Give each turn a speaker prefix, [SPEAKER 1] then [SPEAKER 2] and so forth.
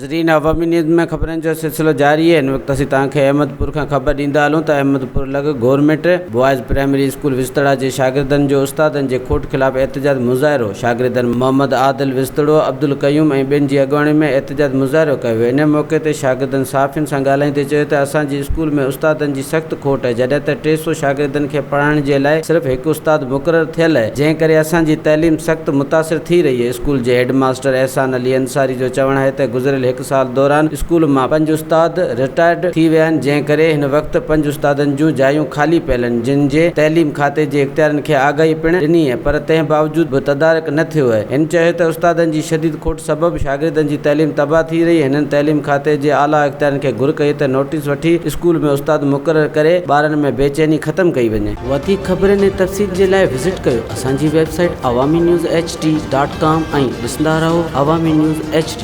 [SPEAKER 1] ناظرين عوامي نيوز ۾ خبرن جو سلسلو جاري آهي هن وقت اسين توهان کي احمد پور کان خبر ڏيندا هلون ته احمد پور لڳ government boys primary school Wastara جي شاگردن جو استادن جي کوٽ خلاف احتجاج مظاهرو شاگردن محمد عادل وستڙو، عبدالقيوم ۽ ٻين جي اڳواڻي ۾ احتجاج مظاهرو ڪيو ويو ان موقعي تي شاگردن صحافين سان ڳالهائيندي چيو ته اسان جي اسڪول ۾ استادن جي سخت کوٽ آهي جڏهن ته 300 شاگردن کي پڙهائڻ جي لاء صرف هڪ استاد مقرر ٿيل آهي جنهن ڪري اسان جي تعليم سخت متاثر ٿي رهي آهي اسڪول جي هيڊ ماستر احسان علي انصاري جو چوڻ آهي ته گذريل هڪ سال دوران اسڪول مان پنج استاد رٽائرڊ ٿي ويا آهن جنهن ڪري هن وقت پنج استادن جون جايون خالي پيل آهن جن جي تعليم کاتي جي اختيارين کي آگاهي پڻ ڏني آهي پر تنهن باوجود به تدارڪ نه ٿيو آهي هن چيو ته استادن جي شديد کوٽ سبب شاگردن جي تعليم تباهه ٿي رهي هنن تعليم کاتي جي اعليٰ اختيارين کي گهر ڪئي ته نوٽيس وٺي اسڪول ۾ استاد مقرر ڪري ٻارن ۾ بيچيني ختم ڪئي وڃي. وڌيڪ خبرن ۽ تفصيل جي لاء وزٽ ڪيو اسان جي website Awami news H D dot com ۽ ڏسندا رهو عوامي نيوز ايڇ ڊي.